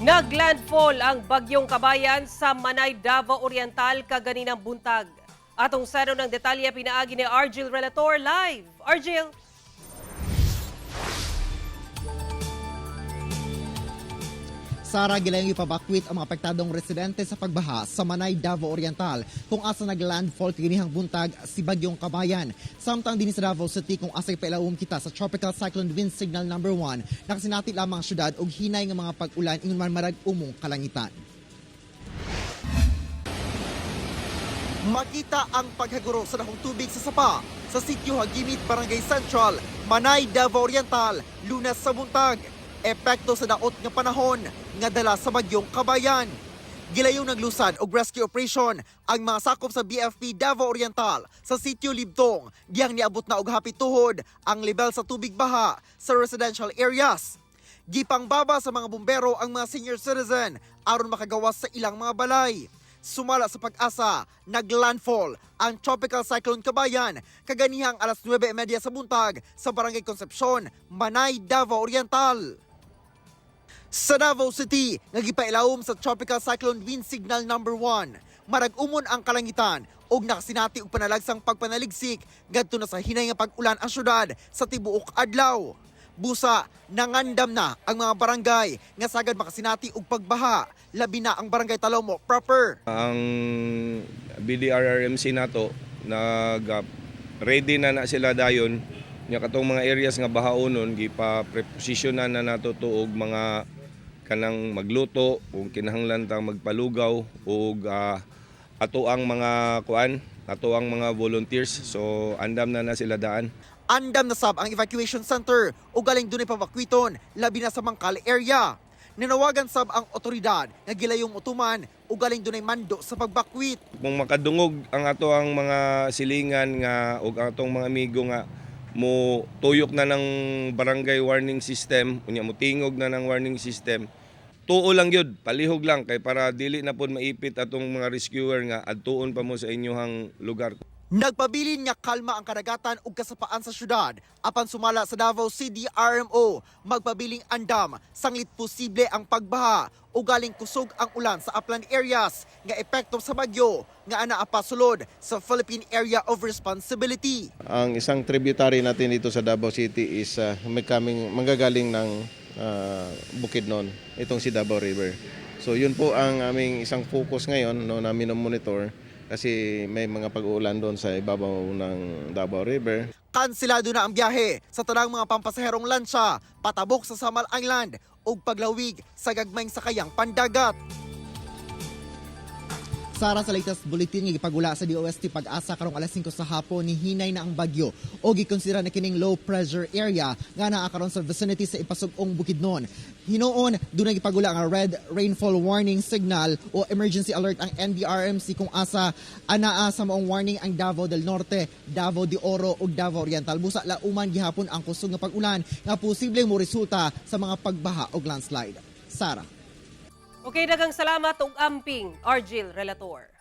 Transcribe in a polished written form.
Naglandfall ang Bagyong Kabayan sa Manay, Davao Oriental kaganinang buntag. Atong saro ng detalye pinaagi ni Argil Relator live. Argil! Sara, gilayong ipabakwit ang mga apektadong residente sa pagbaha sa Manay, Davao Oriental kung asa naglandfall kaginihang buntag si Bagyong Kabayan. Samtang din sa Davao City kung asa ipailawom kita sa Tropical Cyclone Wind Signal number 1, nakasinati lamang ang syudad og hinay nga mga pag-ulan ingon man marag umong kalangitan. Makita ang paghaguro sa dakong tubig sa sapa sa sitio Hagimit, Barangay Central, Manay, Davao Oriental, Lunes sa buntag. Epekto sa daot nga panahon nga dala sa Bagyong Kabayan. Gilayong naglusad og rescue operation ang mga sakop sa BFP Davao Oriental sa sitio Libtong, diyang niabot na og hapit tuhod ang level sa tubig baha sa residential areas. Gipangbaba sa mga bumbero ang mga senior citizen aron makagawas sa ilang mga balay. Sumala sa PAGASA, naglandfall ang Tropical Cyclone Kabayan kaganihang alas 9:30 sa buntag sa Barangay Concepcion, Manay, Davao Oriental. Sa Davao City, nga gipailawom sa Tropical Cyclone Wind Signal number 1, marag-umon ang kalangitan ug nakasinati og panalagsang pagpanaligsik ngadto na sa hinay nga pag-ulan ang syudad sa tibuok adlaw. Busa, nangandam na ang mga barangay nga sagad makasinati og pagbaha, labi na ang Barangay Talomo proper. Ang BDRRMC nato nag ready na na sila dayon nya katong mga areas nga bahaonon, gipa prepositionan na nato to og mga kanang magluto kung kinahanglan tang magpalugaw og ato ang mga kuan, ato ang mga volunteers, so andam na na sila daan. Andam na sab ang evacuation center ug galing dunay pabakwiton labi na sa Mangkal area. Nanawagan sab ang otoridad nga gilayong utuman ug galing dunay mando sa pagbakwit. Kung makadungog ang ato ang mga silingan nga ug ang atong mga amigo nga mo tuyok na ng barangay warning system, unya mo tingog na ng warning system, tuo lang yun, palihog lang kay para dili na pod maipit atong mga rescuer nga adtuon pa mo sa inyong lugar. Nagpabilin nga kalma ang kadagatan ug kasapaan sa syudad apan sumala sa Davao CDRMO, magpabiling andam sanglit posible ang pagbaha ug galing kusog ang ulan sa upland areas nga epekto sa bagyo nga anaa pa sulod sa Philippine Area of Responsibility. Ang isang tributary natin dito sa Davao City is may kaming manggagaling ng Bukidnon, itong si Davao River. So yun po ang aming isang focus ngayon, no, namin monitor kasi may mga pag-uulan doon sa ibabaw ng Davao River. Kansilado na ang biyahe sa tanang mga pampasaherong lansya patabok sa Samal Island ug paglawig sa gagmayng sakayang pandagat. Sara, sa latest bulletin nga gipagula sa DOST PAGASA karong alas 5 sa hapon, ni hinay na ang bagyo o gikonsidera na kining low pressure area nga naa karon sa vicinity sa Impasug-ong Bukidnon. Hinuon dunay gipagula nga red rainfall warning signal o emergency alert ang NDRMC kung asa anaa sa maong warning ang Davao del Norte, Davao de Oro ug Davao Oriental. Busa lauman gihapon ang kusog nga pag-ulan nga posibleng moresulta sa mga pagbaha ug landslide. Sara. Okay, daghang salamat ug amping, Argil Relator.